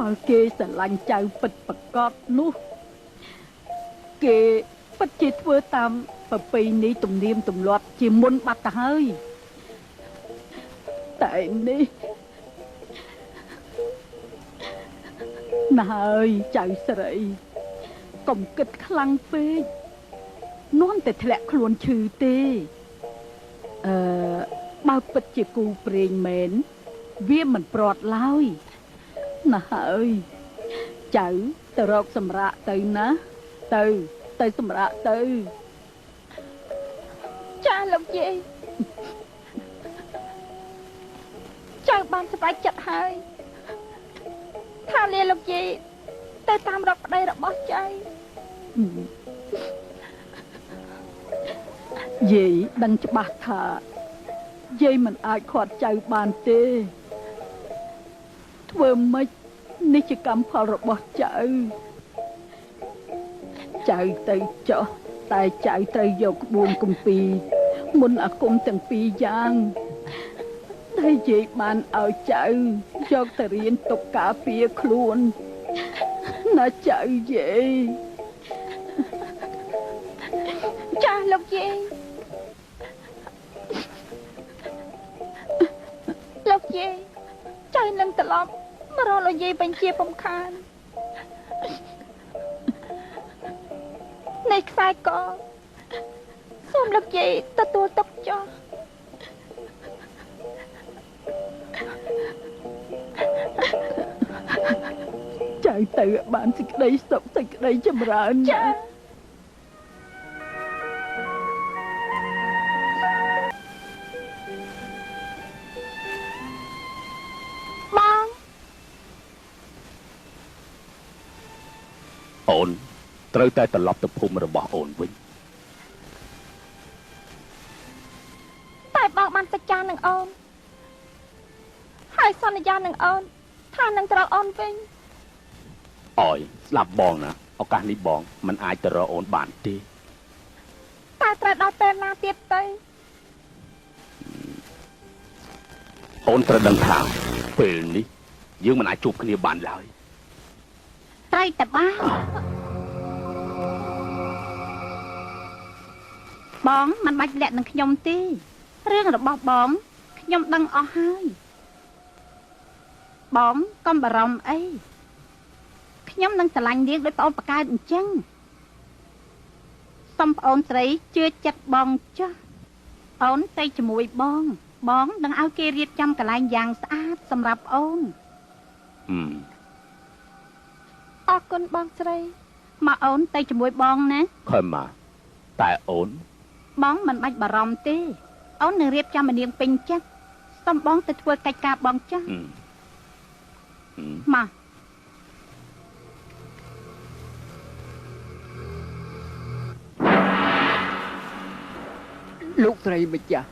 បើគេស្រឡាញ់ចៅពិតប្រកបនោះគេពិតជាធ្វើតាមប្រពៃណីទំនៀមទម្លាប់ជាមុនបាត់ទៅហើយតែនេះណាហើយចៅស្រីកុំគិតខ្លាំងពេកនាំតែធ្លាក់ខ្លួនឈឺទេអឺបើពិតជាគូព្រេងមែនវាមិនប្រត់ឡើយណាហើយចៅទៅរកសម្រាកទៅណាទៅទៅសម្រាកទៅចាលោកយាយចៅបានសម្រេចចិត្តហើយថាលាលោកយាយទៅតាមរកប្តីរបស់ចៅយាយដឹងច្បាស់ថាយាយមិនអាចខាត់ចៅបានទេធ្វើម៉េចនេះជាកម្មផលរបស់ចៅចៅទៅចុះតែចៅត្រូវយកក្បួនគម្ពីរមុនអាគមទាំងពីរយ៉ាងដែលយាយបានឲ្យចៅយកទៅរៀនទុកការពារខ្លួនណាចៅយាយចាលោកយាយលោកយាយចៅនឹងត្រឡប់មករកលោកយាយវិញជាពុំខាននៃខ្សែកសូមលោកយាយទទួលទុកចុះចៅទៅបានសេចក្តីសុខសេចក្តីចម្រើនចាបងអូនត្រូវតែត្រឡប់ទៅភូមិរបស់អូនវិញតែបងបានសច្ចានឹងអូនហើយសន្យានឹងអូនថានឹងត្រឡប់អូនវិញអយស្លាប់បងណាឱកាសនេះបងមិនអាចទៅរកអូនបានទេតើត្រូវដល់ពេលណាទៀតទៅអូនត្រូវដឹងថាពេលនេះយើងមិនអាចជួបគ្នាបានឡើយត្រូវតែបានបងមិនបាច់លាក់នឹងខ្ញុំទេរឿងរបស់បងខ្ញុំដឹងអស់ហើយបងកុំបារម្ភអីខ្ញុំនឹងស្រឡាញ់នាងដោយប្អូនបកើតអញ្ចឹងសូមប្អូនស្រីជឿចិត្តបងចុះអូនទៅជាមួយបងបងនឹងឲ្យគេរៀបចំកន្លែងយ៉ាងស្អាតសម្រាប់អូនអរគុណបងស្រីមកអូនទៅជាមួយបងណាខំមកតែអូនបងមិនបាច់បារម្ភទេអូននឹងរៀបចំនាងពេញចិត្តសូមបងទៅធ្វើកិច្ចការបងចាស់មកលោកស្រីម្ចាស់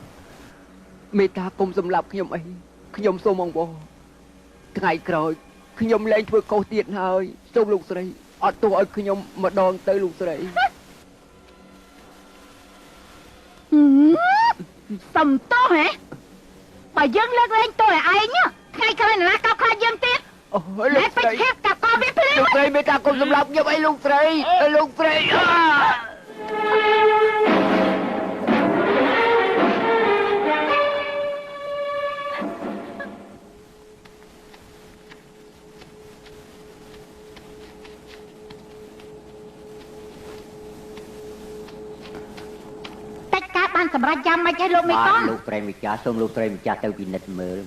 មេត្តាកុំសម្លាប់ខ្ញុំអីខ្ញុំសូមអង្វរថ្ងៃក្រោយខ្ញុំលែងធ្វើខុសទៀតហើយសូមលោកស្រីអត់ទោសឲ្យខ្ញុំម្ដងទៅលោកស្រី សំទោសហ៎បើយើងលើកលែងទោសឲ្យឯងថ្ងៃក្រោយនរណាកោតខ្លាចយើងទៀតអូលោកស្រីកាកវាភ្លាមលោកស្រីមេត្តាកុំសម្លាប់ខ្ញុំអីលោកស្រីលោកស្រី សម្រាប់ចាំមិនឲ្យលោកមេកងលោកស្រីម្ចាស់សូមលោកស្រីម្ចាស់ទៅពិនិត្យមើល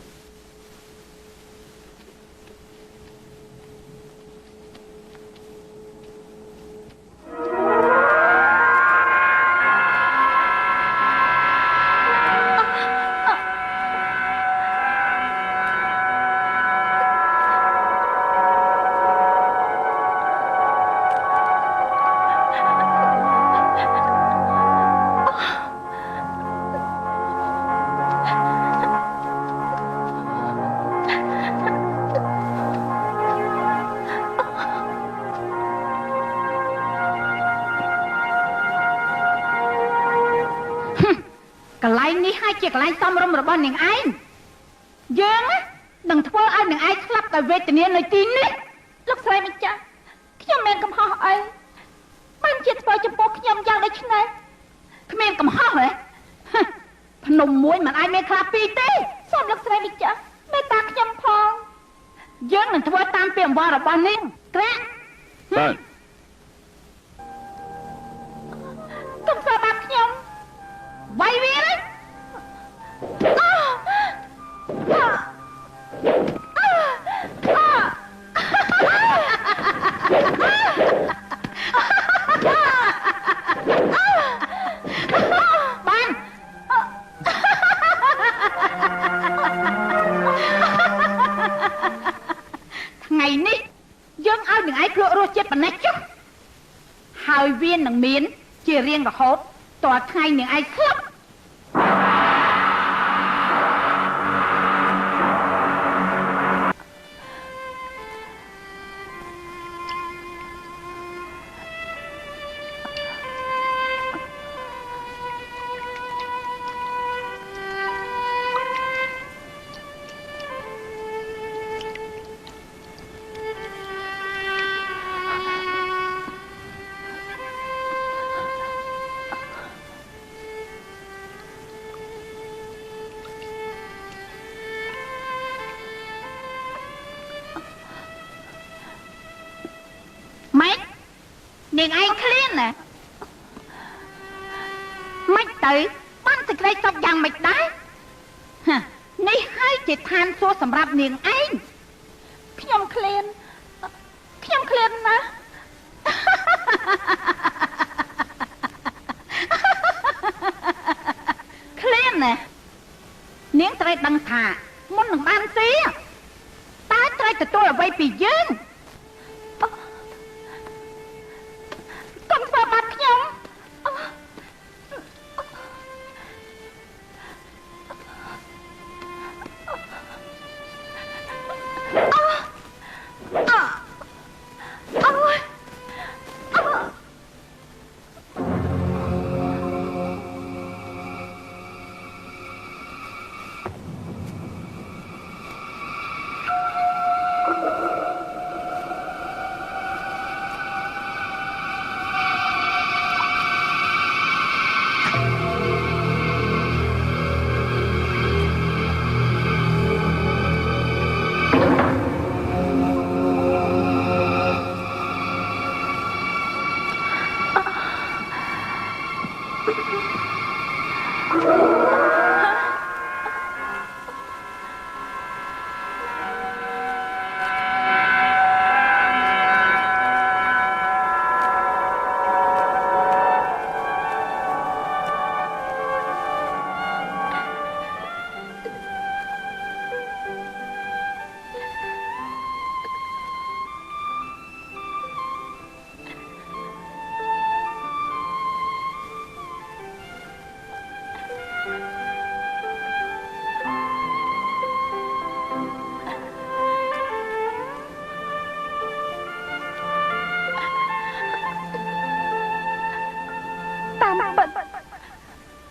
ជាកន្លែងសមរម្យរបស់នាងឯងយើងនឹងធ្វើឲ្យនាងឯងស្លាប់ដោយវេទនានៅទីនេះ លោកស្រីម្ចាស់ខ្ញុំមានកំហុសអីបានជាធ្វើចំពោះខ្ញុំយ៉ាងដូចនេះគ្មានកំហុសហ៎ភ្នំមួយមិនអាចមានខ្លាពីរទេសូមលោកស្រីម្ចាស់មេត្តាខ្ញុំផងយើងនឹងធ្វើតាមពាក្យអង្វររបស់នាងក្រាក់បាទកុំធ្វើបាបខ្ញុំវាយវាเลยបានថ្ងៃនេះយើងឲ្យនឹងឯងភ្លក់រសជាតិប៉ុណ្ណេះចុះហើយវានឹងមានជារៀងរហូតតើថ្ងៃនឹងឯងស្លាប់នាងឯងឃ្លានណាមិនទៅបានសេចក្តីសុខយ៉ាងម៉េចដែរនេះហើយជាឋានសួគ៌សម្រាប់នាងឯងខ្ញុំឃ្លានខ្ញុំឃ្លានណាស់ឃ្លានណានាងត្រូវដឹងថាមុននឹងបានស៊ីតើត្រូវទទួលអ្វីពីយើង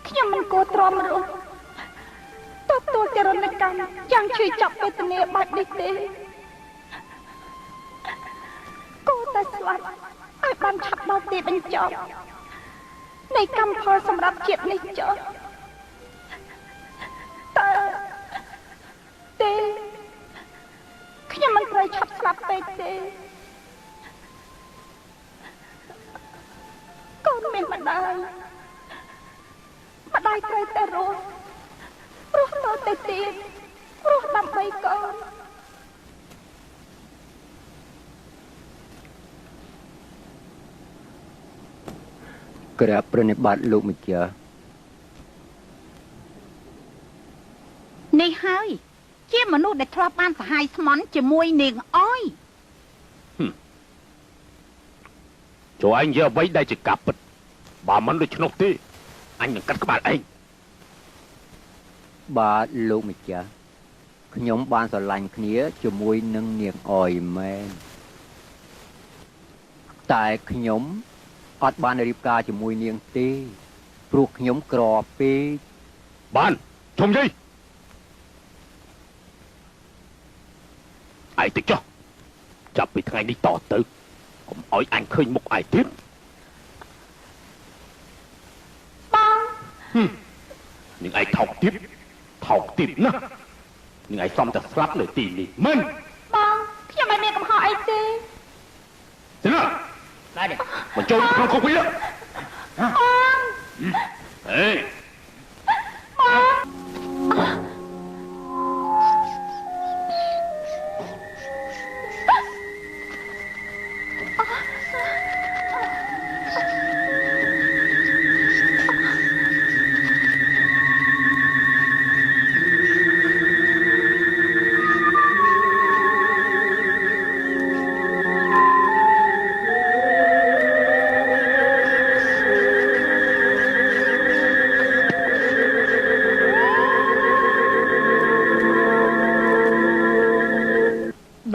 ខ្ញុំមិនគួរទ្រាំរស់ទទួលទរណកម្មយ៉ាងឈឺចាប់វេទនាបែបនេះទេគួរតែស្លាប់ឲ្យបានឆាប់ដល់ទីបញ្ចប់នៃកម្មផលសម្រាប់ជាតិនេះចុះតើទេខ្ញុំមិនត្រូវឆាប់ស្លាប់ពេកទេកូនមានម្ដាយម្ដាយត្រូវតែរស់រស់តទៅទៀតរស់ដើម្បីកូនក្រាបប្រណិប័តលោកម្ចាស់នេះហើយជាមនុស្សដែលធ្លាប់បានសហាយស្មន់ជាមួយនាងអយចូលឯងនិយាយអ្វីដែលជាការពិតបើមិនដូច្នោះទេអញនឹងកាត់ក្បាលឯងបាទលោកម្ចាស់ខ្ញុំបានស្រឡាញ់គ្នាជាមួយនឹងនាងអយមែនតែខ្ញុំអត់បានរៀបការជាមួយនាងទេព្រោះខ្ញុំក្រពេកបានធំយីឯងតិចចុះ ចាប់ពីថ្ងៃនេះតទៅកុំឲ្យអញឃើញមុខឯងទៀតបងនឹងឯងថោកទៀតថោកទៀតណាស់នឹងឯងសំតែស្លាប់នៅទីនេះមែនបងខ្ញុំមិនមានកំហុសអីទេទេណាបាទមកចូលក្នុងគុកវិញបងអេបង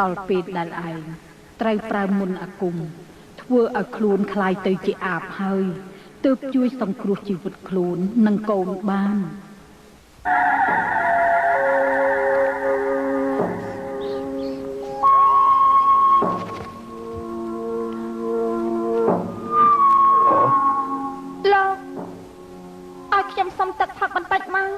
ដល់ពេលដែលឯងត្រូវប្រើមុនអាគមធ្វើឲ្យខ្លួនคล้ายទៅជាអាបហើយទើបជួយសង្គ្រោះជីវិតខ្លួននិងកូនបានលោកឲ្យខ្ញុំសុំទឹកផឹកបន្តិចមក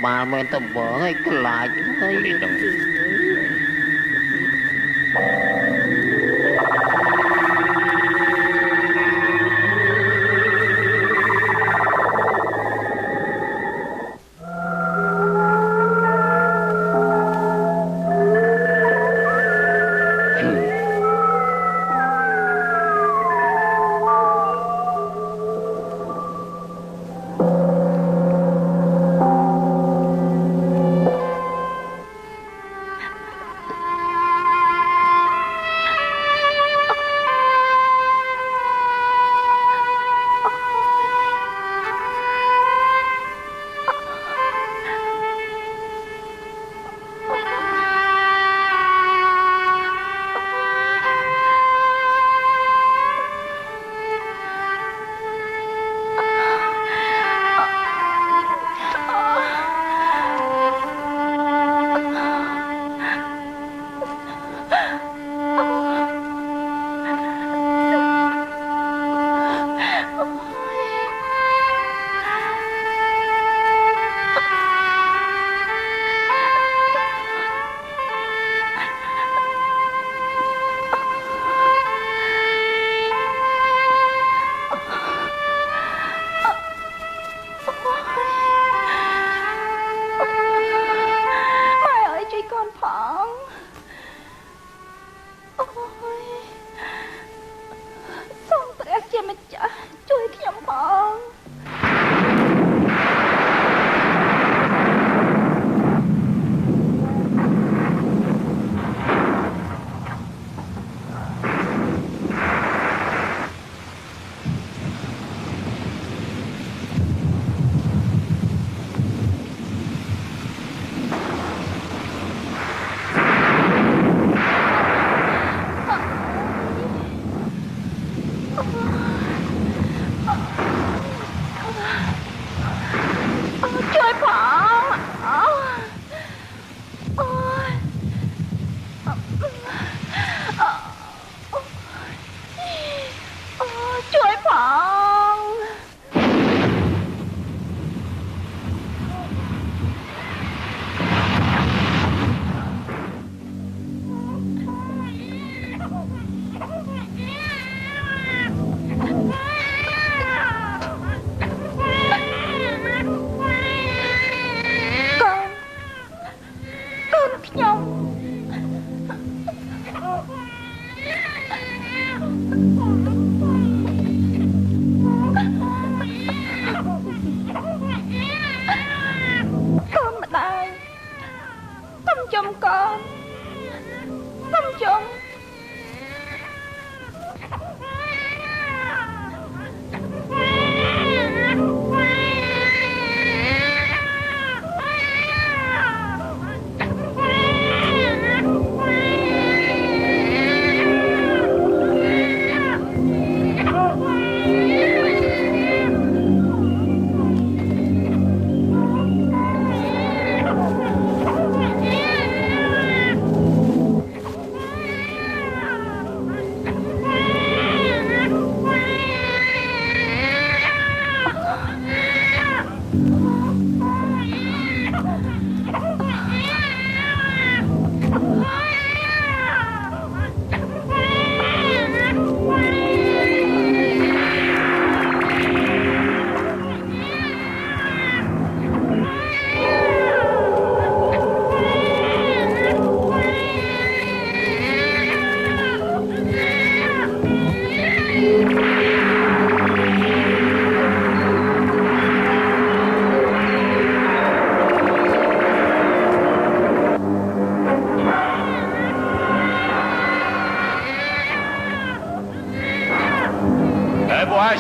បាលមែនតបើឲ្យខ្លាចហើយ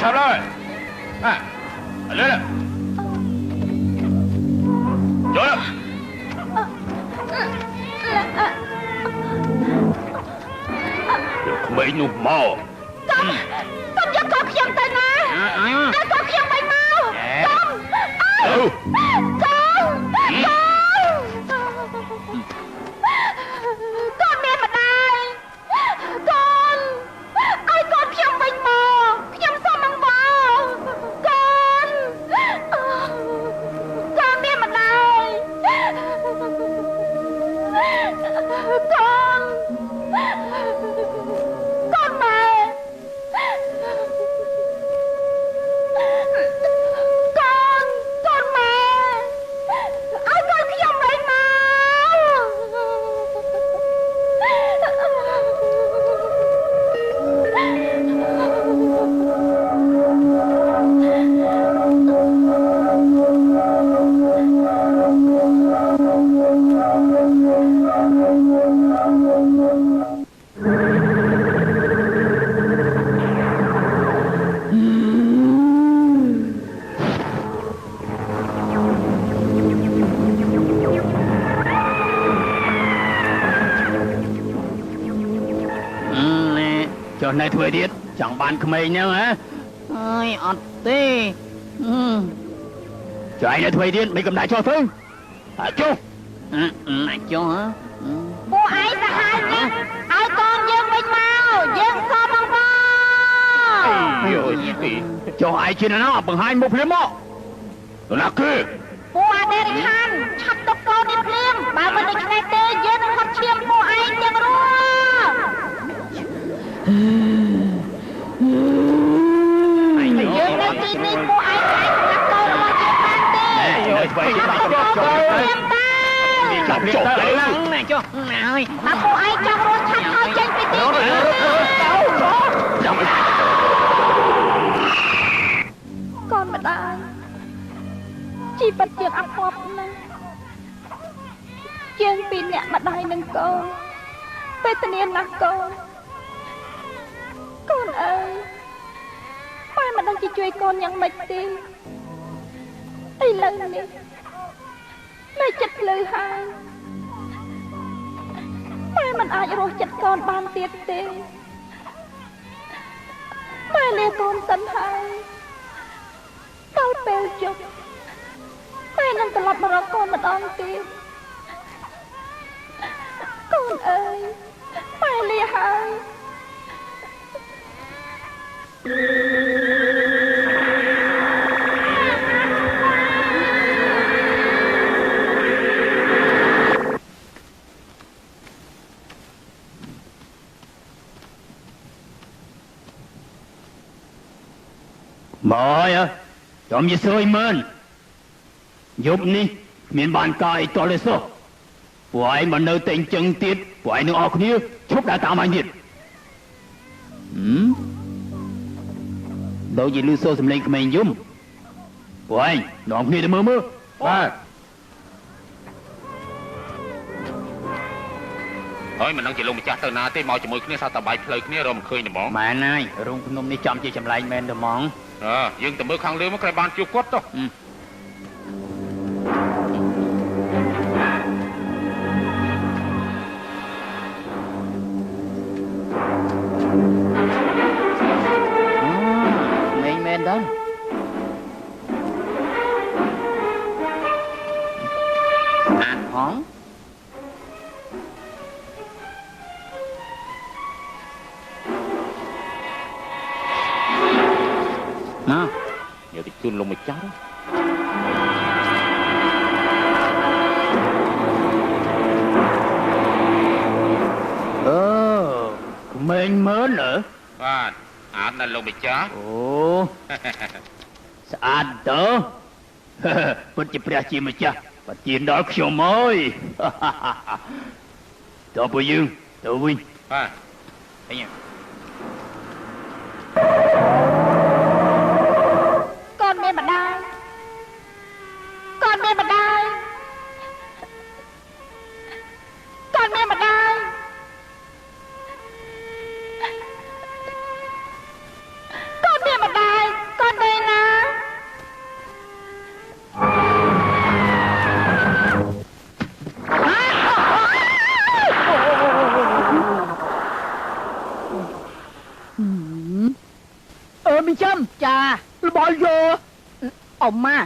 ឆាប់ឡើយអ่ะលឿនចូលយកក្មេងនោះមកកុំយកកូនខ្ញុំទៅណាឲ្យកូនខ្ញុំវិញមកកុំកុំកូនមានម្ដាយកូនឲ្យកូនខ្ញុំវិញមកខ្ញុំសូមអង្វរកូនកូនមានម្ដាយកូនកូនម៉ែកូនកូនម៉ែឲ្យកូនខ្ញុំវិញមកចុះនៅធ្វើទៀតចង់បានក្មេងហ្នឹងហ៎អើយអត់ទេចុះឯងនៅធ្វើទៀតមិនកំដៅចុះទៅចុះចុះហ៎ពួកឯងសាហាវណាស់ឲ្យកូនយើងវិញមកយើងសូមអង្វរចុះឯងជាណាបង្ហាញមុខភ្លាមមកណាគេពួកអាដេរិឆានឆាប់ទុកកូននេះភ្លាមបើមិនដូច្នេះទេយើងនឹងហត់ឈាមពួកឯងទាំងរស់យើងនៅទីនេះពួកឯងអាចសម្រាប់កូនរបស់យើងបានទេនៅធ្វើអីបានចុះ ចាប់ ចុះទៅ ណាចុះណាហើយបើពួកឯងចង់រស់ឆាប់ហើយចេញពីទីនេះចាំកូនម្ដាយជីវិតយើងអភ័ព្វណាស់យើងពីរអ្នកម្ដាយនិងកូនវេទនាណាស់កូនកូនអើយម៉ែមិនដឹងជាជួយកូនយ៉ាងម៉េចទេឥឡូវនេះម៉ែចិត្តភ្លឺហើយម៉ែមិនអាចរស់ចិត្តកូនបានទៀតទេម៉ែលាកូនសិនហើយដល់ពេលជប់ម៉ែនឹងត្រឡប់មករកកូនម្ដងទៀតកូនអើយម៉ែលាហើយ មកចំជាស្រួយមើលយប់នេះគ្មានបានកាយតលេសោះពួកឯងមិននៅតែអញ្ចឹងទៀតពួកឯងនឹងអស់គ្នាឈប់ដើរតាមអញទៀតដូចជាលឺសូរសំឡេងក្មេងយំពួកឯងនាំគ្នាទៅមើលមើលបាទហើយមិនដឹងជាលោកម្ចាស់ទៅណាទេមកជាមួយគ្នាសោះតបាយផ្លូវគ្នារកមិនឃើញត្មងមែនហើយរូងភ្នំនេះចំជាចម្លែកមែនត្មងយើងទៅមើលខាងលើមកក្រែបានជួបគាត់ទៅមែនមែនដល់អាផងណាយកទៅជូនលោកម្ចាស់អឺក្មេងមើលអើបាទអាតណាស់លោកម្ចាស់អូស្អាតតើពិតជាព្រះជាម្ចាស់ប្រទានដល់ខ្ញុំអើយតើពួកយើងទៅវិញបាទអញកូនមានម្ដាយកូនមានម្ដាយកូនមានម្ដាយកូនមានម្ដាយ អឺមីចាំចារបល់យោ អ៊ំម៉ា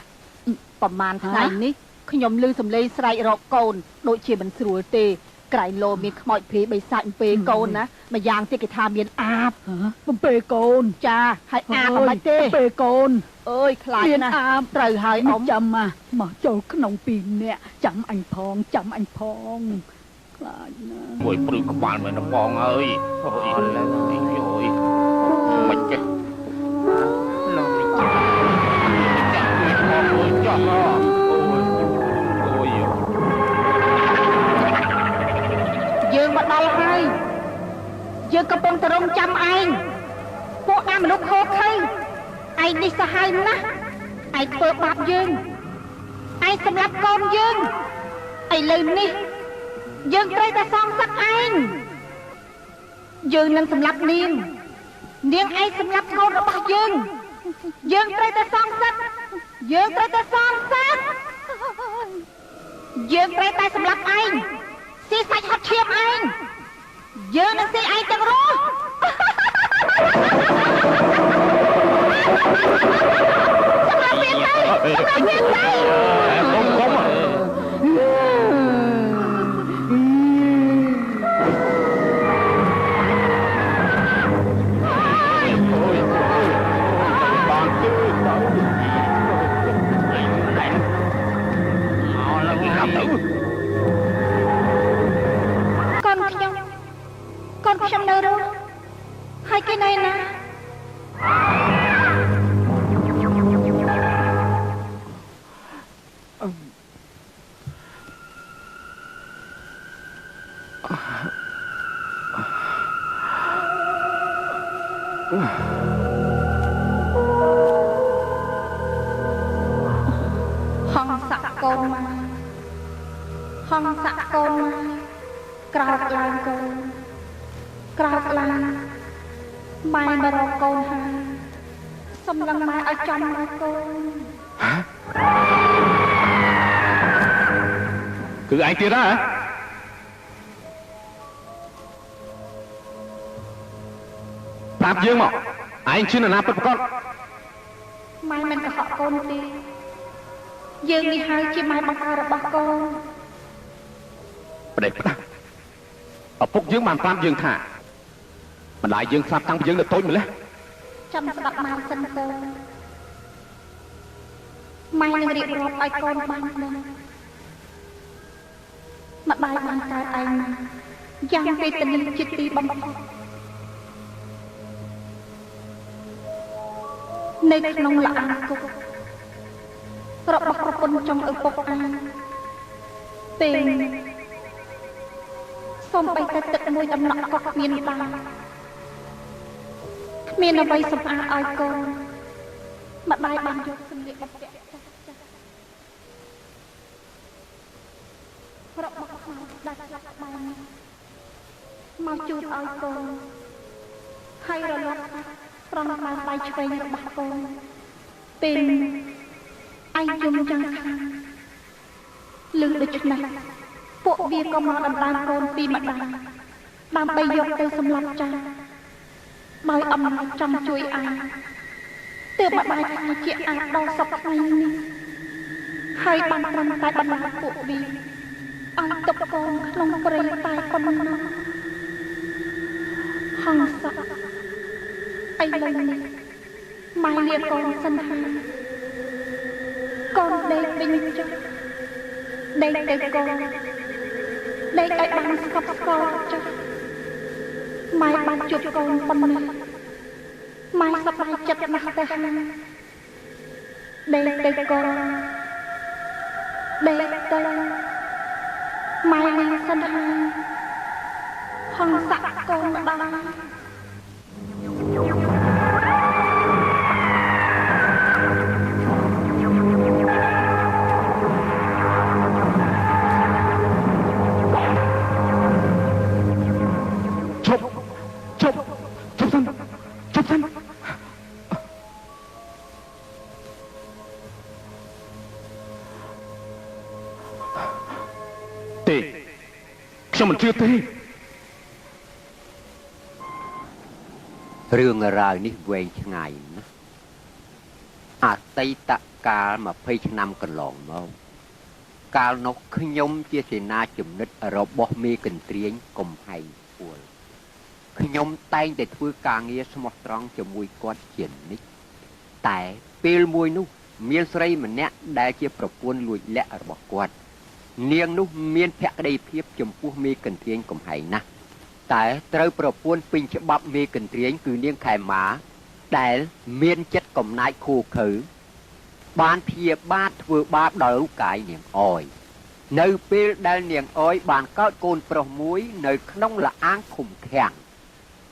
ប្រហែលថ្ងៃនេះខ្ញុំឮសំឡេងស្រែករកកូនដូចជាមិនស្រួលទេក្រែងលោមានខ្មោចព្រាយបិសាចអំពេកូនណាម្យ៉ាងទៀតគេថាមានអាបអំពេកូនចាហើយអាបមិនទេអំពេកូនអើយខ្លាចណាស់ត្រូវហើយអ៊ំចាំមកចូលក្នុងពីរនាក់ចាំអញផងចាំអញផងខ្លាចណាស់មួយព្រឺក្បាលមែនបងអើយអូយមិនចេះលោកមិនចេះចាំជួយផងអូយចោះអូយយើងមកដល់ហើយយើងកំពុងតែរងចាំឯងពួកអាមនុស្សខូខើឯងនេះសាហាវណាស់ឯងធ្វើបាបយើងឯងសម្លាប់កូនយើងឥឡូវនេះយើងត្រូវតែសងសឹកឯងយើងនឹងសម្លាប់នាងនាងឯងសម្លាប់កូនរបស់យើងយើងត្រូវតែសងសឹកយើងត្រូវតែសងសឹកយើងត្រូវតែសម្លាប់ឯងស៊ីសាច់ហត់ឈាមឯងយើងនឹងស៊ីឯងទាំងរស់សម្រាប់វាទៅសម្រាប់វាទៅកុំបានទេទៅកូនខ្ញុំនៅរស់ហើយគេនៅណាហង្សកូនមកហង្សកូនមកក្រោកឡើងកូនក្រោកឡើងម៉ែមករកកូនហើយសំឡឹងម៉ែឲ្យចំមកកូនគឺឯងទៀតហ៎ប្រាប់យើងមកឯងជានរណាពិតប្រាកដម៉ែមិនកុហកកូនទេយើងនេះហើយជាម៉ែបង្កើតរបស់កូនប្រេះផ្ដាស់ឪពុកយើងបានប្រាប់យើងថាម្ដាយយើងស្លាប់តាំងពីយើងនៅតូចម្លេះចាំស្ដាប់ម៉ែសិនទៅម៉ែនឹងរៀបរាប់ឲ្យកូនបានដឹងម្ដាយបានកើតឯងមកយ៉ាងវេទនាជាទីបំផុតនៅក្នុងលអានគុករបស់ប្រពន្ធចុងឪពុកឯងពេលសូម្បីតែទឹកមួយដំណក់ក៏គ្មានដែរគ្មានអ្វីសម្អាតឲ្យកូនម្ដាយបានយកសម្លៀកបំពាក់ចាស់ចាស់របស់ខ្មៅដែលស្លាប់បែរនេះមកជូនឲ្យកូនហើយរលាប់ត្រង់បានដៃឆ្វេងរបស់កូនពេលឯងយំយ៉ាងខ្លាំងលឺដូច្នេះពួកវាក៏មកដណ្ដើមកូនពីម្ដាយដើម្បីយកទៅសម្លាប់ចាស់ដោយអំណាចចង់ជួយឯងទើបម្ដាយខ្លាចជាអាចដល់សប្តាហ៍នេះហើយបានត្រឹមតែបណ្ដាពួកវាឲ្យទុកកូនក្នុងព្រៃតែប៉ុណ្ណោះហង្សឥឡូវនេះម៉ែលាកូនសិនហើយកូនដេកវិញចុះដេកទៅកូនដេកឲ្យបានស្កប់ស្កល់ចុះម៉ែបានជួបកូនប៉ុណ្ណេះម៉ែសប្បាយចិត្តណាស់ទៅហើយដេកទៅកូនដេកទៅម៉ែលាសិនហើយហង្សកូនម្ដាយឈប់ឈប់សិនឈប់សិនទេខ្ញុំមិនជឿទេ រឿងរ៉ាវនេះវែងឆ្ងាយណាស់អតីតកាល20ឆ្នាំកន្លងមកកាលនោះខ្ញុំជាសេនាជំនិតរបស់មេកន្ទ្រាញកំហែងពួលខ្ញុំតែងតែធ្វើការងារស្មោះត្រង់ជាមួយគាត់ជានិច្ចតែពេលមួយនោះមានស្រីម្នាក់ដែលជាប្រពន្ធលួចលាក់របស់គាត់នាងនោះមានភក្តីភាពចំពោះមេកន្ទ្រាញកំហែងណាស់តែត្រូវប្រពន្ធពេញច្បាប់មេកន្ទ្រាញគឺនាងខេមាដែលមានចិត្តកំណាចខូខើបានព្យាបាទធ្វើបាបដល់រូបកាយនាងអយនៅពេលដែលនាងអយបានកើតកូនប្រុសមួយនៅក្នុងលអាងឃុំឃាំង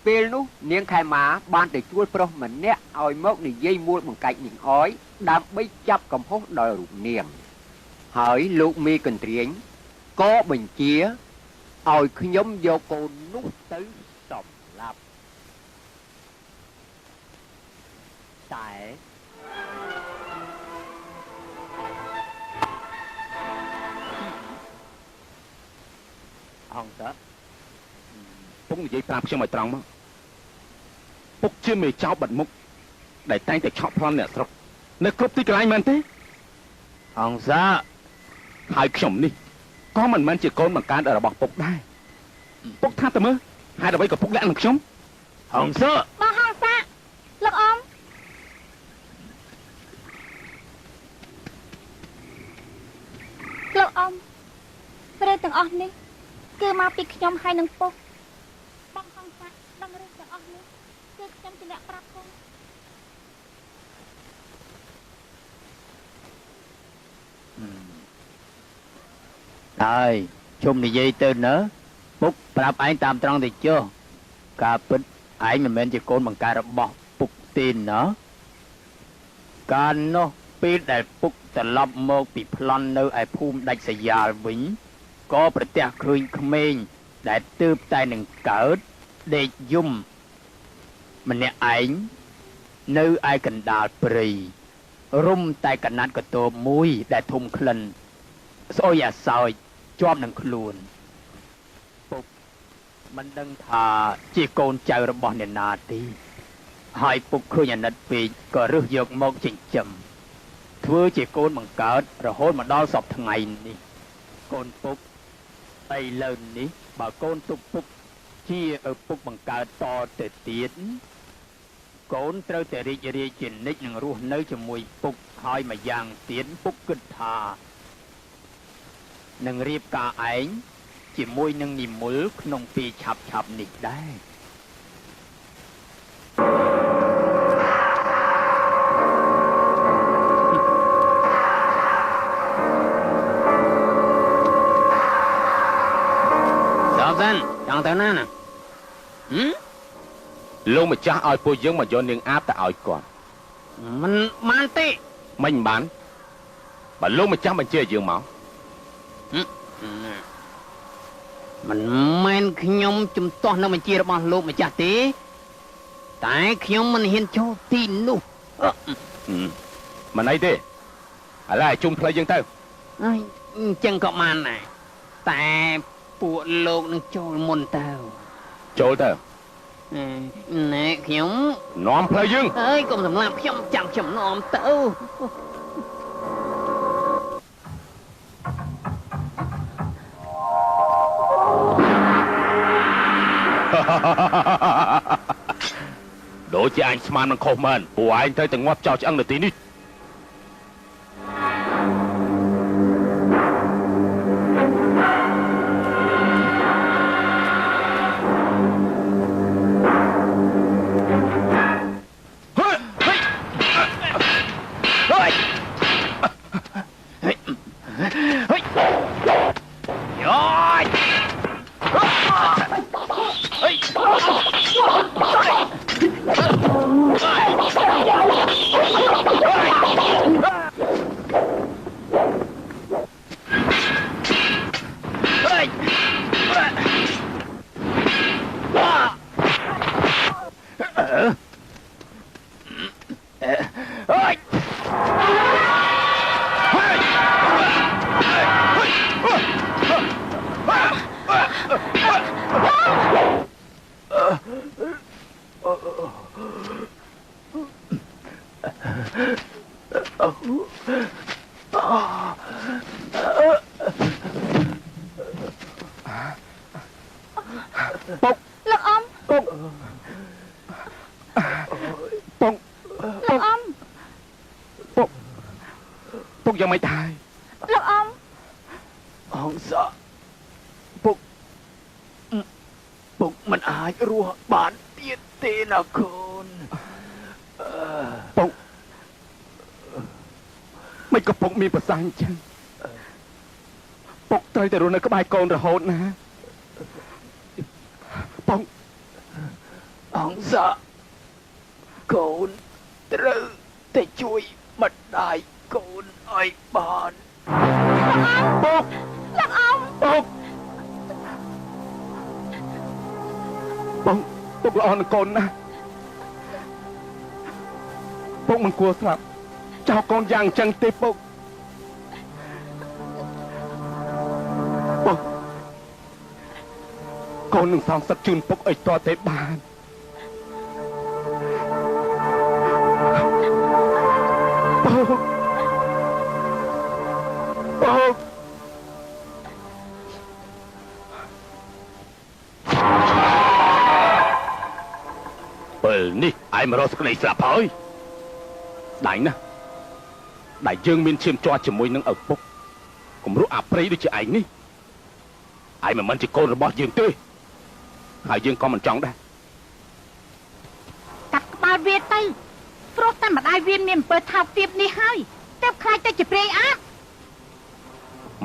ពេលនោះនាងខេមាបានទៅជួលប្រុសម្នាក់ឲ្យមកនិយាយមួលបង្កាច់នាងអយដើម្បីចាប់កំហុសដល់រូបនាងហើយលោកមេកន្ទ្រាញក៏បញ្ជាឲ្យខ្ញុំយកកូននោះទៅសម្លាប់តែអង្គតាពុកនិយាយប្រាប់ខ្ញុំឲ្យត្រង់មកពុកជាមេចៅបាត់មុខដែលតែងតែឆក់ប្លន់អ្នកស្រុកនៅគ្រប់ទីកន្លែងមែនទេអង្គសាហើយខ្ញុំនេះក៏មិនមែនជាកូនបង្កើតរបស់ពុកដែរពុកថាតើមើលហេតុអ្វីក៏ពុកលាក់នឹងខ្ញុំអង្គសាបងហង្សាលោកអ៊ំលោកអ៊ំរឿងទាំងអស់នេះគឺមកពីខ្ញុំហើយនឹងពុកបងហង្សាដឹងរឿងទាំងអស់នេះគឺខ្ញុំជាអ្នកប្រាប់ពុកហើយជុំនិយាយទៅណើពុកប្រាប់ឯងតាមត្រង់ទៅចុះការពិតឯងមិនមែនជាកូនបង្កើតរបស់ពុកទេណើកាលនោះពេលដែលពុកត្រឡប់មកពីប្លន់នៅឯភូមិដាច់ស្រយាលវិញក៏ប្រទះឃើញក្មេងដែលទើបតែនឹងកើតដេកយំម្នាក់ឯងនៅឯកណ្ដាលព្រៃរុំតែកណាត់កតោបមួយដែលធំក្លិនស្អុយអាសោចជាប់នឹងខ្លួនពុកមិនដឹងថាជាកូនចៅរបស់អ្នកណាទេហើយពុកឃើញអាណិតពេកក៏រើសយកមកចិញ្ចឹមធ្វើជាកូនបង្កើតរហូតមកដល់សព្វថ្ងៃនេះកូនពុកឥឡូវនេះបើកូនទុកពុកជាឪពុកបង្កើតតទៅទៀតកូនត្រូវតែរីករាយជានិច្ចនឹងរស់នៅជាមួយពុកហើយមួយយ៉ាងទៀតពុកគិតថានឹងរៀបការឯងជាមួយនឹងនិមលក្នុងពេលឆាប់ៗនេះដែរដល់សិនចង់ទៅណាណាលោកម្ចាស់ឲ្យពួកយើងមកយកនាងអាបទៅឲ្យគាត់មិនបានទេមិនបានបើលោកម្ចាស់បញ្ជាឲ្យយើងមកមិនមែនខ្ញុំជំទាស់នៅបញ្ជារបស់លោកម្ចាស់ទេតែខ្ញុំមិនហ៊ានចូលទីនោះមិនអីទេឥឡូវឲ្យជុំផ្លូវយើងទៅអញ្ចឹងក៏បានដែរតែពួកលោកនឹងចូលមុនទៅចូលទៅណែខ្ញុំនាំផ្លូវយើងអើយកុំសម្លាប់ខ្ញុំចាំខ្ញុំនាំទៅដូចជាអញស្មាននឹងខុសមែនពួកឯងត្រូវតែងាប់ចោលឆ្អឹងនៅទីនេះ Oh. ពុកលោកអ៊ំពុកពុកលោកអ៊ំពុកពុកយ៉ាងម៉េចដែរលោកអ៊ំអងសៈពុកពុកមិនអាចរស់បានទៀតទេណាកូនពុកមិនក៏ពុកមានប្រសាសន៍អញ្ចឹងពុកត្រូវតែរស់នៅក្បែរកូនរហូតណាពុកអងសៈកូនត្រូវតែជួយម្ដាយកូនឲ្យបានពុកលោកអ៊ំពុកពុកពុកល្អនឹងកូនណាពុកមិនគួរស្លាប់ចោលកូនយ៉ាងអញ្ចឹងទេពុកពុកកូននឹងសងសឹកជូនពុកឲ្យតតែបានពុកពុកពេលនេះឯងមករកសេចក្តីស្លាប់ហើយស្ដាយណាស់ដែលយើងមានឈាមជ័រជាមួយនឹងឪពុកគំរូអាប្រៃដូចជាឯងនេះឯងមិនមែនជាកូនរបស់យើងទេហើយយើងក៏មិនចង់ដែរកាត់ក្បាលវាទៅព្រោះតែម្ដាយវាមានអំពើថោកទាបនេះហើយទើបខ្លាចទៅជាព្រាយអាប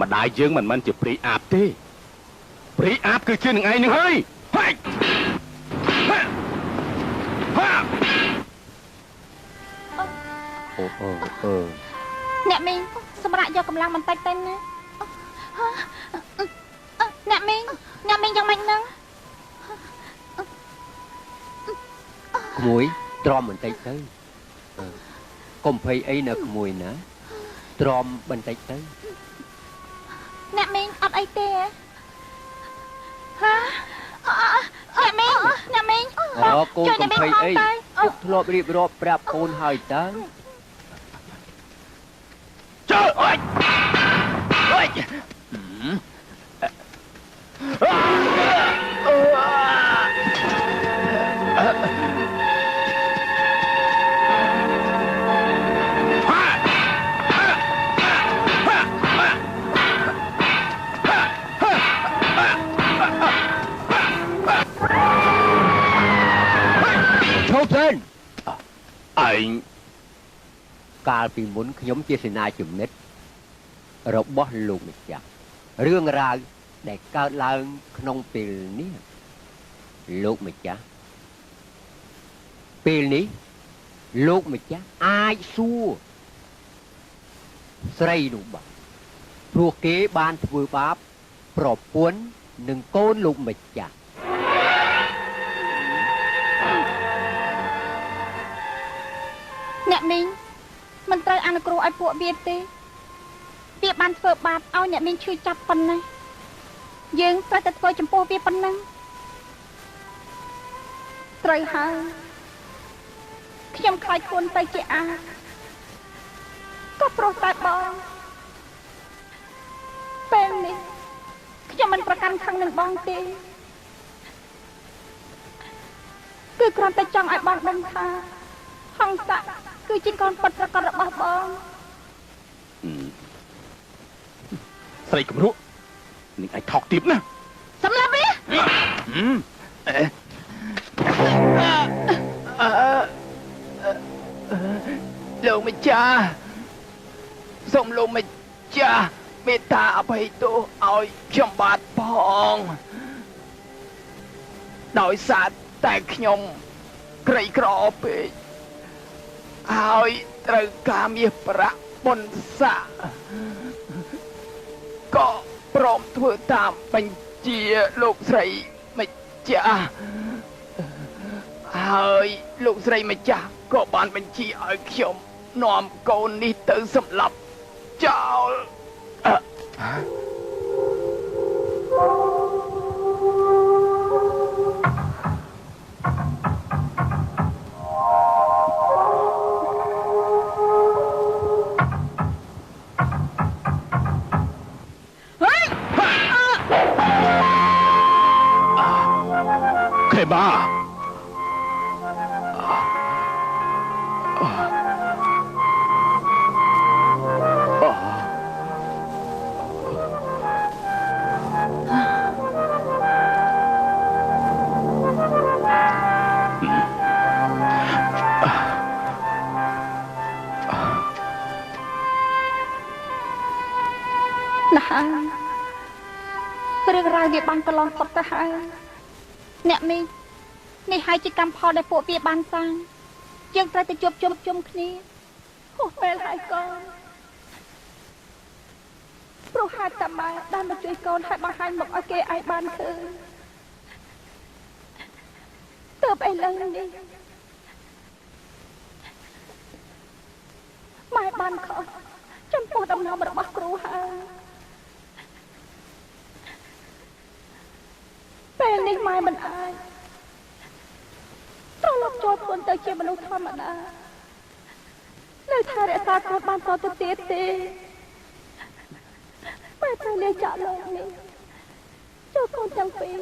ម្ដាយយើងមិនមែនជាព្រាយអាបទេព្រាយអាបគឺជានឹងឯងនឹងហើយហាច់ហាអូអូអឺអ្នកមីងសម្រាប់យកកម្លាំងបន្តិចទៅណាអ្នកមីងអ្នកមីងយ៉ាងម៉េចហ្នឹងក្មួយទ្រាំបន្តិចទៅកុំភ័យអីណាក្មួយណាទ្រាំបន្តិចទៅអ្នកមីងអត់អីទេហាអ្នកមីងអ្នកមីងអូកូនកុំភ័យអីពុកធ្លាប់រៀបរាប់ប្រាប់កូនហើយតើចើអុយអុយឈប់សិនឯងកាលពីមុនខ្ញុំជាសេនាជំនិតរបស់លោកម្ចាស់រឿងរ៉ាវដែលកើតឡើងក្នុងពេលនេះលោកម្ចាស់ពេលនេះលោកម្ចាស់អាចសួរស្រីនោះបាទព្រោះគេបានធ្វើបាបប្រពន្ធនិងកូនលោកម្ចាស់អ្នកមីងមិនត្រូវអនុគ្រោះឲ្យពួកវាទេវាបានធ្វើបាបឲ្យអ្នកមីងឈឺចាប់ប៉ុណ្ណេះយើងត្រូវតែធ្វើចំពោះវាប៉ុណ្ណឹងត្រូវហើយខ្ញុំខ្លាចខ្លួនទៅជាអាក៏ប្រុសតែបងពេលនេះខ្ញុំមិនប្រកាន់ខឹងនឹងបងទេគឺគ្រាន់តែចង់ឲ្យបងដឹងថាហង្សៈគឺជាកូនពិតប្រាកដរបស់បងស្រីគំរក់នឹងឯងថោកទាបណាស់សម្រាប់វាលោកម្ចាស់សូមលោកម្ចាស់មេត្តាអភ័យទោសឲ្យខ្ញុំបាទផងដោយសារតែខ្ញុំក្រីក្រពេកហើយត្រូវការមាសប្រាក់បុណ្យស័ក្តិក៏ព្រមធ្វើតាមបញ្ជាលោកស្រីម្ចាស់ហើយលោកស្រីម្ចាស់ក៏បានបញ្ជាឲ្យខ្ញុំនាំកូននេះទៅសម្លាប់ចោល រឿងរ៉ាវវាបានកន្លងផុតទៅហើយអ្នកមីងនេះហើយជាកម្មផលដែលពួកវាបានសាងយើងត្រូវតែជួបជុំជុំគ្នាហួសពេលហើយកូនព្រោះហេតុតែម៉ែដែលមកជួយកូនឲ្យបង្ហាញមុខឲ្យគេឯងបានឃើញទើបឥឡូវនេះម៉ែបានខុសចំពោះដំណំរបស់គ្រូហើយពេលនេះម៉ែមិនអាចត្រឡប់ចូលខ្លួនទៅជាមនុស្សធម្មតានៅថែរក្សាកូនបានតទៅទៀតទេម៉ែត្រូវលាចាកលោកនេះចូលកូនទាំងពីរ